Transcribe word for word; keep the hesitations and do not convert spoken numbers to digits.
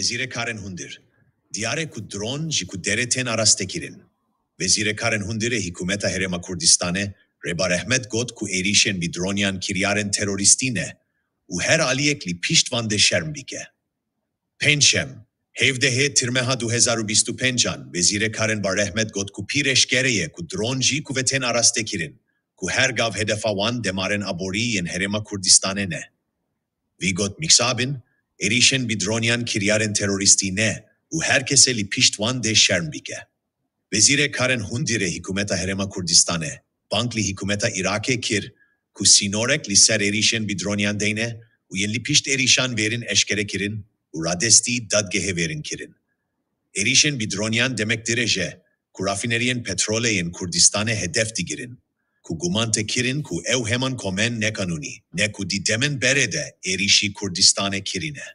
Wezîrê Karên Hundir: Diyar e ku dron ji ku derê tên arastekirin. Wezîrê Karên Hundir ê Hikûmeta Herêma Kurdistanê Rêba Rehmet got ku êrîşên bi droniyan kiryarên terorîstî ne û her aliyek li pişt van dê şerm bike. Pêncşem, hevdehê Tirmeha du hezar û bîst û pêncan, Wezîrê Karên Ba Rehmet got ku pir eşkere ye ku dron jî ku ve tên arastekirin, ku her gav hedefa wan demarên aborî yên Herêma Kurdistanê ne. Vî got: Mixabin, êrîşên bi droniyan kiryarên terorîstî ne û her kesê li pişt wan dê şerm bike. Wezîrê Karên Hundir ê Hikûmeta Herêma Kurdistanê bang li Hikûmeta Iraqê kir ku sînorek li ser êrîşên bi droniyan deyne û yên li pişt êrîşan vêrin eşkerekirin û radestî dadgehê vêrin kirin. Êrîşên bi droniyan demek dirêj e ku rafîneriyên petrolê yên Kurdistanê hedef digirin, ku guman tê kirin ku ew heman komên neqanûnî ne ku di demên berê de êrîşî Kurdistanê kirine.